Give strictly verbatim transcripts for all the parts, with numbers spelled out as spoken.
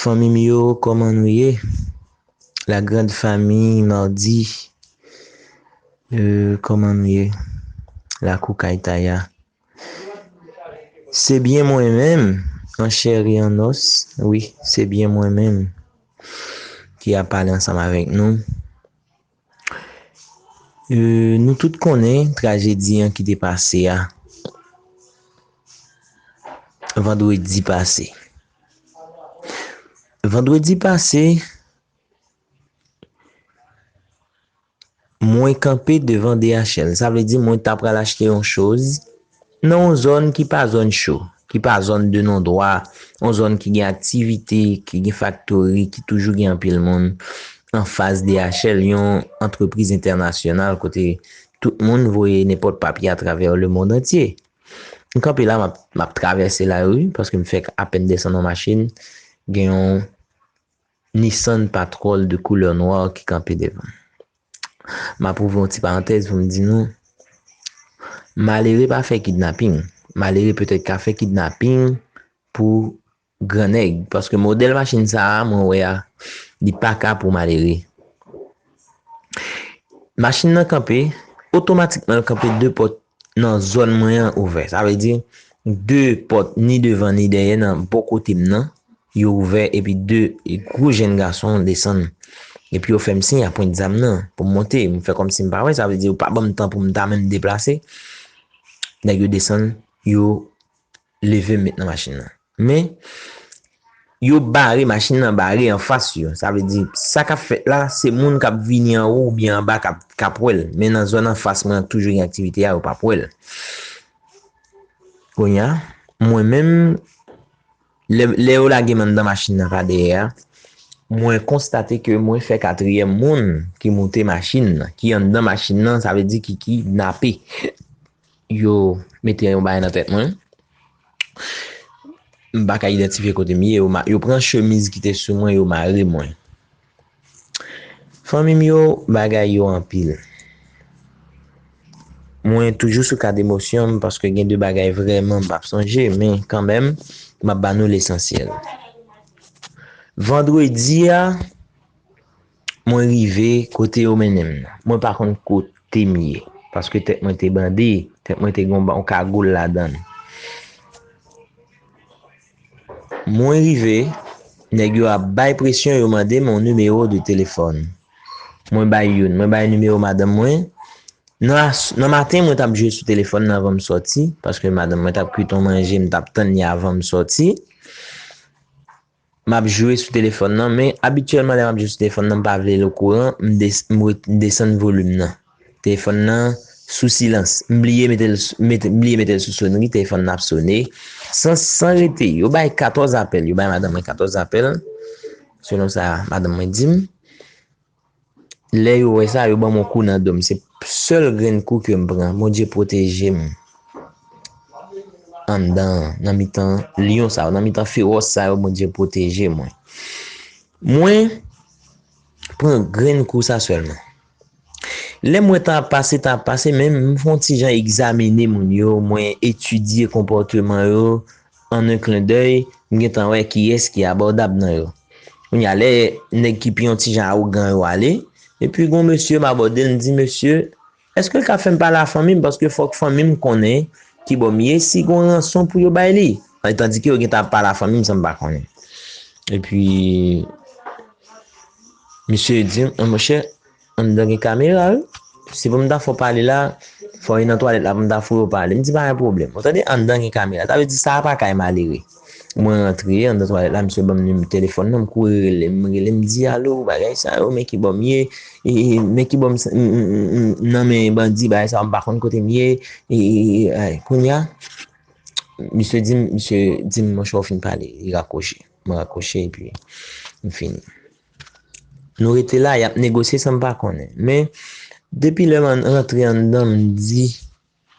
Fanmi m yo, kòman nou ye? La grande famille, mardi, euh, kòman nou ye? Lakou kay Taya. Se byen mwen menm, an chè e an os, wi, se byen mwen menm ki ap pale ansanm avèk nou. Euh, nou tout konnen trajedi an ki te pase a vandredi pase. Vandredi pase, mwen kanpe devan D H L. Sa vle di mwen ta pral achte yon choz nan yon zòn ki pa zòn cho, ki pa zòn de non dwa, yon zòn ki gen aktivite, ki gen faktori, ki toujou gen anpil moun anfas D H L, yon antrepriz entènasyonal kote tout moun voye nenpòt papye atravè lemonn antye. M kanpe la, m ap, m ap travèse lari, paske m fèk apèn desann yon machin, gen yon Nissan Patrol de koulè nwa ki kanpe devan. M ap ouvri yon ti parantèz pou m di nou, malere pa fè kidnaping. Malere petèt ka fè kidnaping pou gran nèg, paske modèl machin sa a, mwen wè a, li pa ka pou malere. Machin nan kanpe, otomatikman l kanpe de pòt nan zòn mwen an ouvè. Sa vle di, de pòt ni devan ni dèyè nan bò kote m nan, yo ouvè epi de gwo jèn gason desann. Epi yo fè m siy a pwent zam nan pou m monte. M fè kòmsi m pa wè, sa vle di yo pa ban m tan pou m ta menm deplase. Nèg yo desann, yo leve m met nan machin nan. Men, yo bare, machin nan bare anfas yo. Sa vle di, sa k ap fèt la, se moun k ap vini anwo oubyen anba k ap, k ap wè l. Men nan zòn anfas mwen an, toujou gen aktivite a, yo p ap wè l. Kounye a, mwen menm, lè, lè yo lage m anndan machin nan pa dèyè a, mwen konstate ke mwen fè katriyèm moun ki moute machin nan, ki anndan machin nan, sa vle di ki kidnape. Yo mete yon bagay nan tèt mwen. M pa ka idantifye kote m ye. Yo ma-, yo pran chemiz ki te sou mwen, yo mare mwen. Fanmi m yo, bagay yo anpil. Mwen toujou sou kad emosyon m paske gen de bagay vrèman m p ap sonje, men kanmenm, m ap ba nou lesansyèl. Vandredi a, mwen rive kote yo mennen m nan. Mwen pa konn kote m ye, paske tèt mwen te bande, tèt mwen te gen yon ba-, yon kagoul ladan l. Mwen rive, nèg yo ap bay presyon, yo mande m yon nimewo de telefòn. Mwen bay youn, mwen bay nimewo madanm mwen. Nan as-, nan maten, mwen t ap jwe sou telefòn nan anvan m sòti, paske madanm mwen t ap kwit yon manje, m t ap tann li avan m sòti. M ap jwe sou telefòn nan, men abityèlman lè m ap jwe sou telefòn nan, m pa vle l okouran, m des-, m ret-, m desann volim nan. Telefòn nan sou silans. M bliye mete l s-, mete, m bliye mete l sou sonri, telefòn nan ap sone. San, san rete, yo bay katòz apèl, yo bay madanm mwen katòz apèl, selon sa madanm mwen di m. Lè yo wè sa, yo ban m yon kou nan do m. Se sèl grenn kou ke m pran. Bondye pwoteje m anndan, nan mitan lyon sa yo, nan mitan fewòs sa yo, Bondye pwoteje mwen. Mwen pran grenn kou sa sèlman. Lè m wè tan ap pase, tan ap pase, men m fè yon ti jan egzamine moun yo, mwen etidye konpòteman yo, an un clin d'œil, m gentan wè kiyès ki abòdab nan yo. Kounye a, lè nèg ki pi yon ti jan awogan yo ale, epi gon mesye m abòde l, m di, "Mesye, èske l ka fè m pale a fanmi m? Paske fòk fanmi m konnen ki bò m ye, si gon ranson pou yo bay li." Tandike yo gentan ap pale a fanmi m san m pa konnen. Epi, misye di m, "Monchè, anndan gen kamera, wi. Si pou m ta fè w pale la, fò w nan twalèt la pou m ta fè w pale." M di, "Pa gen pwoblèm. Ou tande, anndan gen kamera." Sa vle di, sa a pa kay malere. Mwen rantre anndan twalèt la, misye ban m nimewo telefòn nan, m kouri rele, m rele, m di, "Alo, bagay sa yo, men ki bò m ye, e, e, men ki bò m, m, m, m, m nan men bandi, bagay sa yo, m pa konn kote m ye, e, e, e, ay." Kounye a, misye di m, misye di m, "Monchè, w fin pale." Li rakwoche. Mwen rakwoche, epi m fini. Nou rete la, y ap negosye san m pa konnen. Men, depi lè m rantre anndan, m di,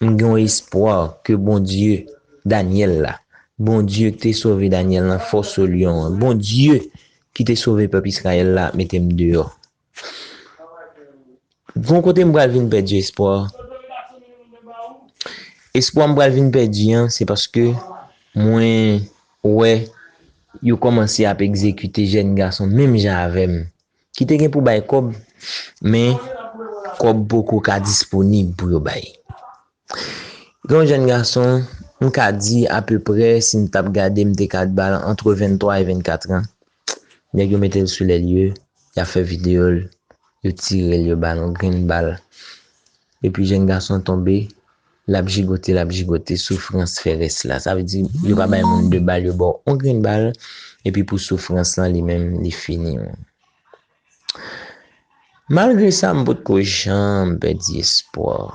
m gen yon espwa ke Bondye Danyèl la, Bondye ki te sove Danyèl nan fòs lyon an, Bondye ki te sove pèp Izrayèl la, mete m deyò. Gon kote m pral vin pèdi espwa. Espwa m pral vin pèdi an, se paske mwen wè yo kòmanse ap egzekite jèn gason menm jan avè m, ki te gen pou bay kòb, men kòb poko ka disponib pou yo bay. Gen yon jèn gason, m ka di apeprè, si m t ap gade, m te ka ba l antre venntwa e vennkat an. Nèg yo mete l sou lè l ye, y ap fè videyo l, yo tire l, yo ba l yon grenn bal. Epi jèn gason tonbe, l ap jigote, l ap jigote, soufrans fè rès la. Sa vle di, yo pa bay moun de bal, yo ba w yon grenn bal, epi pou soufrans lan, li menm, li fini. Malgre sa, m potko janm pèdi espwa.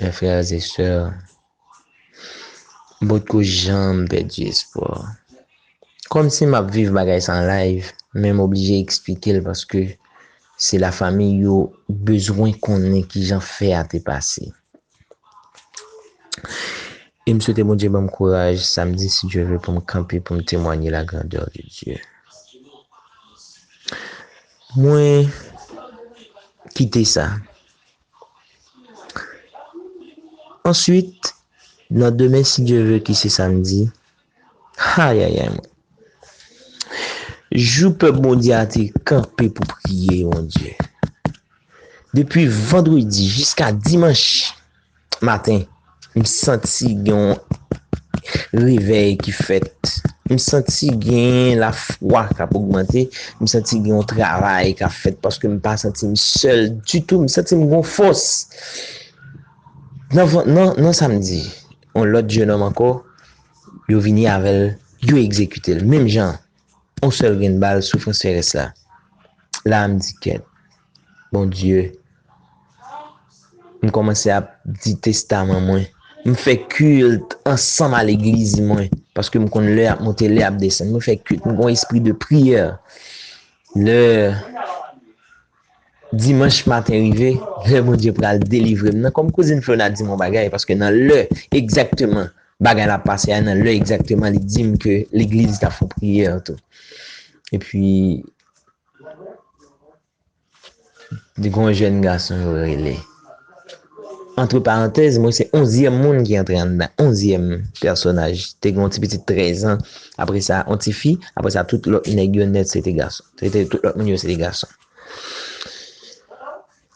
Mes frères et sœurs, m potko janm pèdi espwa. Kòmsi m ap viv bagay sa an live, men m oblije eksplike l paske se lafanmi yo bezwen konnen kijan fè a te pase. E m swete Bondye ban m kouraj samdi, si Dye vle, pou m kanpe, pou m temwaye la grandeur de Dieu. Mwen kite sa. Answit, nan demen, si Dye vle, ki se samdi, ayayay, mwen. Jou pèp Bondye a te kanpe pou priye, Bondye. Depi vandredi jiska dimanch maten, m santi gen yon revèy ki fèt. M santi gen lafwa k ap ogmante. M santi gen yon travay k ap fèt paske m pa santi m sèl ditou. M santi m gon fòs. Nan, van- nan, nan samdi, yon lòt jennonm ankò, yo vini avè l, yo egzekite l. Menm jan, yon sèl grenn bal, soufrans fè rès la. La, m di, kèt, Bondye, m kòmanse ap di testaman mwen. M fè kilt ansanm a legliz mwen, paske m konn lè ap monte, lè ap desann. Mwen fè kilt, m gon espri de priyè. Lè dimanch maten rive, lè Bondye pral delivre m nan, kòm kouzin Flona di m yon bagay, paske nan lè egzakteman bagay la pase a, nan lè egzakteman li di m ke legliz ta fè yon priyè tou. Epi, li gon jèn gason yo rele. Antre parantèz, mwen se onzyèm moun ki antre anndan. Onzyèm pèsonaj. Te gen yon ti pitit trèz an. Apre sa, yon ti fi. Apre sa, tout lòt nèg yo nèt, se te gason. Se te, tout lòt moun yo, se te gason.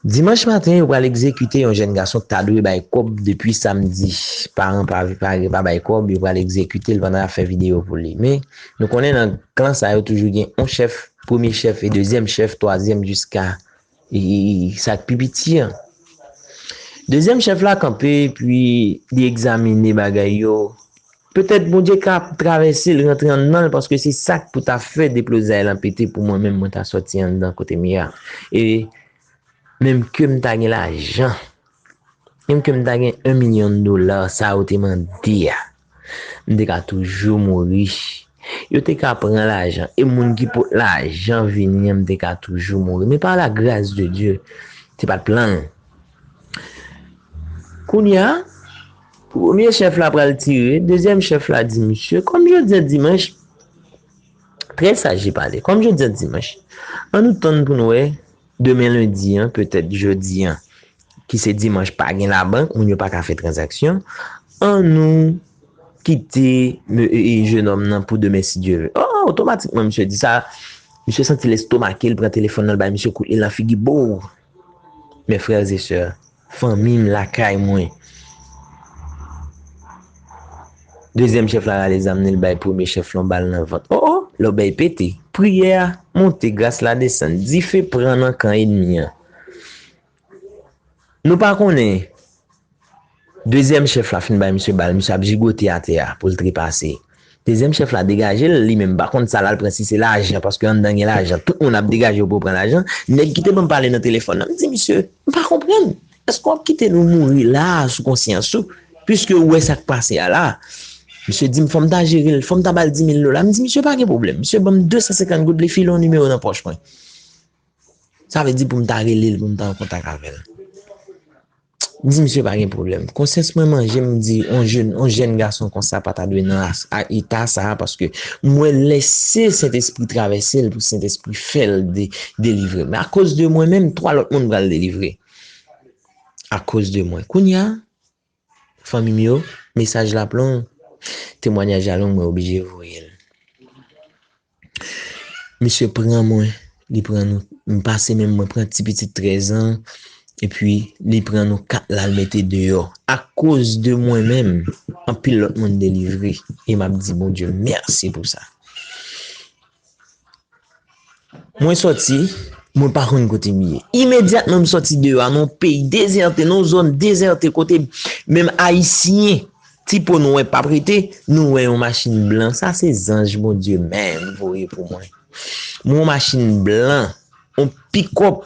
Dimanch maten, yo pral egzekite yon jèn gason ki ta dwe bay kòb depi samdi. Paran pa, pa, pa bay kòb, yo pral egzekite l pandan y ap fè videyo pou li. Men, nou konnen nan klan sa yo toujou gen yon chèf, premye chèf e dezyèm chèf, twazyèm jiska, e, e, e, sa k pi piti an. Dezyèm chèf la kanpe, epi li egzamine bagay yo. Petèt Bondye ka travèse l, rantre anndan l, paske se sa k pou ta fè deplozay lan pete pou mwen menm, mwen ta sòti anndan kote m ye a. E menm ke m ta gen lajan, menm ke m ta gen yon milyon dola, sa yo te mande a, m te ka toujou mouri. Yo te ka pran lajan. E moun ki pot lajan vini an, m te ka toujou mouri. Men pa la grâce de Dieu, se pa t plan l. Kounye a, premye chèf la pral tire, dezyèm chèf la di misye, kòm jodi a dimanch, trè saj li pale, kòm jodi a dimanch, ann nou tann pou n wè, demen lendi an, petèt jodi an, ki se dimanch, pa gen labank, moun yo pa ka fè tranzaksyon, ann nou kite me- e- e jenòm nan pou demen, si Dye vle. Oh, otomatikman, misye di sa, misye santi l estomake, l pran telefòn nan, l bay misye kout li nan figi, bow! Mes frères et sœurs, fanmi m lakay mwen. Dezyèm chèf la rale zam li, l bay premye chèf la yon bal nan vant. Oh, oh, lòbèy pete. Priyè a monte, gras la desann. Dife pran nan kan ènmi an. Nou pa konnen. Dezyèm chèf la fin bay misye bal, misye ap jigote atè a pou l trepase. Dezyèm chèf la degaje l, li menm pa konn sa l al pran, si se lajan, paske anndan gen lajan. Tout moun ap degaje yo pou yo pran lajan. Nèg ki te ban m pale nan telefòn nan, m di misye, m pa konprann. Èske w ap kite nou mouri la a sou konsyans ou? Piske ou wè sa k pase a la. Misye di m fò m ta jere l, fò m ta ba l di mil dola. M di misye pa gen pwoblèm. Misye ban m de san senkant goud, li file yon nimewo nan pòch mwen. Sa vle di pou m ta rele l, pou m ta an kontak avè l. M di misye pa gen pwoblèm. Konsyans mwen manje m, m di on jèn, on jèn gason konsa pa ta dwe nan as- a eta sa a, paske m wè lè se Sentespri travèse l pou Sentespri fè l de- delivre. Men akoz de mwen menm, twa lòt moun pral delivre. Akoz de mwen. Kounye a, fanmi m yo, mesaj la ap long, temwanyaj la long, mwen oblije voye l. Misye pran mwen, li pran nou, m pase menm, mwen pran ti pitit trèz an, epi li pran nou kat la, l mete deyò. Akoz de mwen menm, anpil lòt moun delivre. E m ap di Bondye mèsi pou sa. Mwen sòti, mwen pa konn kote m ye. Imedyatman m sòti deyò a, nan yon peyi dezète, nan yon zòn dezète, kote menm Ayisyen, ti po nou wè p ap rete, nou wè yon machin blan. Sa se zanj Bondye menm voye pou mwen. Mwen yon machin blan, yon pikòp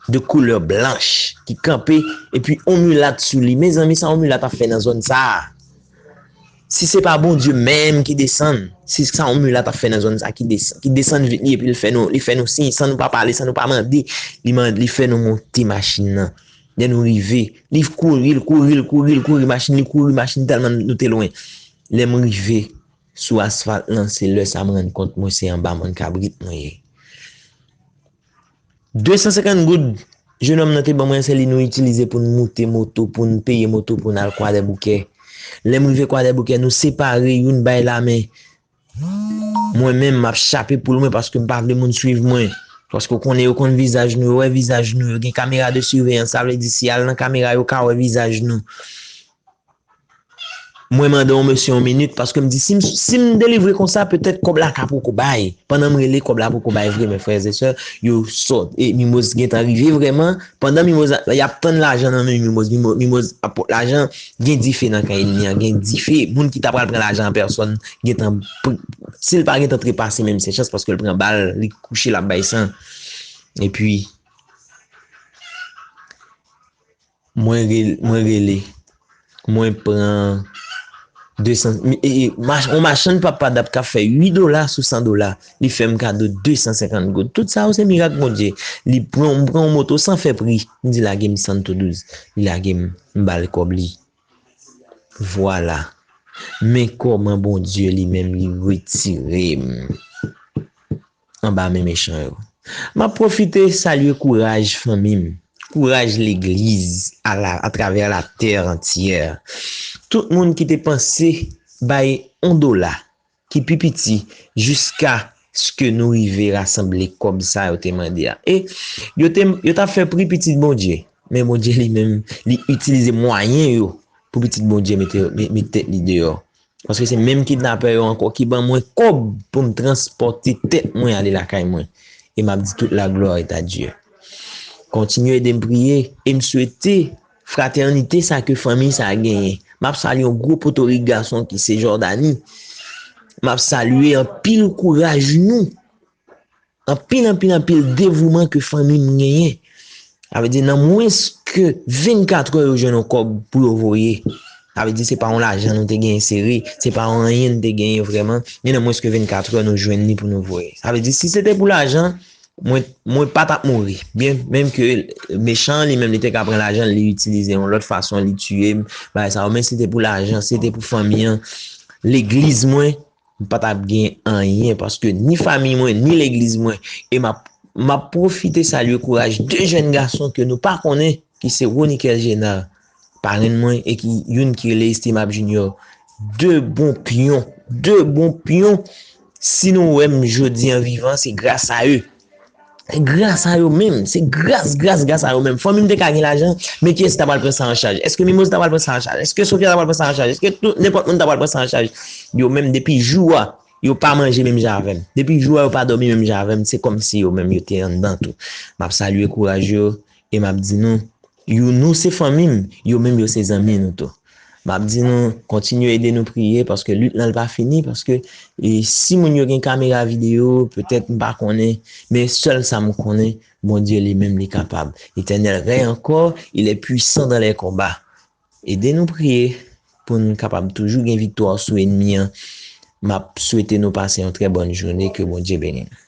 de koulè blanch ki kanpe, epi yon milat sou li. Mezanmi, sa yon milat ap fè nan zòn sa a? Si se pa Bondye menm ki desann, si sa yon milat ap fè nan zòn sa ki desann, ki desann vit li, epi li fè nou, li fè nou siy, san nou pa pale, san nou pa mande, li mande, li fè nou monte machin nan. Lè nou rive, li kouri, l kouri, l kouri, l kouri, machin, li kouri, machin tèlman nou te lwen. Lè m rive sou asfalt lan, se lè sa m rann kont mwen se anba mòn kabrit mwen ye. De san senkant goud, jenòm nan te ban mwen, se li nou itilize pou n moute moto, pou n peye moto, pou n al Kwadèboukè. Lè m rive Kwadèboukè, nou separe, youn bay lamen. Mwen menm, m ap chape poul mwen paske m pa vle moun swiv mwen. Paske w konnen yo konn vizaj nou, yo wè vizaj nou, yo gen kamera de siveyans, sa vle di si y al nan kamera, yo ka wè vizaj nou. Mwen mande yon mesye yon minit, paske m di, si m, si m delivre konsa, petèt kòb la ka poko bay. Pandan m rele, kòb la poko bay vre, men frè e sè, yo sòt. E Mimoz gentan rive vrèman. Pandan Mimoz, y ap tann lajan nan men Mimoz, Mimoz, Mimoz ap pot lajan, gen dife nan kay li an, gen dife. Moun ki ta pral pran lajan an pèsòn, gentan, si l pa gentan trepase menm, se chans paske l pran bal, li kouche, l ap bay san. Epi, Mwen rel-, mwen rele. Mwen pran de san, e, e, mach-, yon machann papa dap k ap fè uit dola sou san dola. Li fè m kado de san senkant goud. Tout sa yo se mirak Bondye. Li pran, m pran yon moto san fè pri. M di lage m Santo douz. Li lage m, m ba l kòb li. Vwala. Men kòman Bondye li menm li retire m anba men mechan yo. M ap pwofite salye kouraj fanmi m, kouraj legliz ala, atravè latè antyè. Tout moun ki te panse bay yon dola ki pi piti jiskaske nou rive rasanble kòb sa yo te mande a. E yo te, yo t ap fè pri pitit Bondye, men Bondye li menm, li itilize mwayen yo pou pitit Bondye mete, me-, met tèt li deyò. Paske se menm kidnapè yo ankò ki ban mwen kòb pou m transpòte tèt mwen ale lakay mwen. E m ap di tout la gloire est à Dieu. Kontinye ede m priye e m swete fratènite sa ke fanmi sa genyen. M ap salye yon gwo potorik gason ki se Jordanie. M ap salye anpil kouraj nou. Anpil, anpil, anpil devouman ke fanmi m genyen. Sa vle di, nan mwens ke vennkat è, yo jwenn yon kòb pou yo voye. Sa vle di, se pa yon lajan nou te genyen sere, se pa yon anyen nou te genyen vrèman, men nan mwens ke vennkat è, nou jwenn li pou nou voye. Sa vle di, si se te pou lajan, mwen, mwen pa t ap mouri. Byen, menm ke mechan an, li menm, li te ka pran lajan, li itilize yon lòt fason, li tiye m, bagay sa yo. Men si se te pou lajan, si se te pou fanmi an, legliz mwen, m pa t ap gen anyen, paske ni fanmi mwen, ni legliz mwen, e m ap, m ap pwofite salye kouraj de jèn gason ke nou pa konnen, ki se Ronikel Génard, parenn mwen, e ki youn ki rele Estimable Junior. De bon pyon, de bon pyon. Si nou wè m jodi an vivan, se gras a yo. Se gras a yo menm, se gras, gras, gras a yo menm. Fanmi m te ka gen lajan, men kiyès ki ta pral pran sa an chaj? Èske Mimoz ta pral pran sa an chaj? Èske Sofia ta pral pran sa an chaj? Èske tout, nenpòt moun ta pral pran sa an chaj? Yo menm, depi jou a, yo pa manje menm jan avè m. Depi jou a, yo pa dòmi menm jan avè m. Se kòmsi yo menm, yo te anndan tou. M ap salye kouraj yo, e m ap di nou, yo, nou se fanmi m, yo menm, yo se zanmi nou tou. M ap di nou, kontinye ede nou priye, paske lit lan, l pa fini, paske, e, si moun yo gen kamera videyo, petèt m pa konnen, men sèl sa m konnen, Bondye li menm, li kapab. L'Éternel règne encore, il est puissant dans les combats. Ede nou priye pou n kapab toujou gen viktwa sou ènmi an. M ap swete nou pase yon trè bòn jounen, ke Bondye beni nou.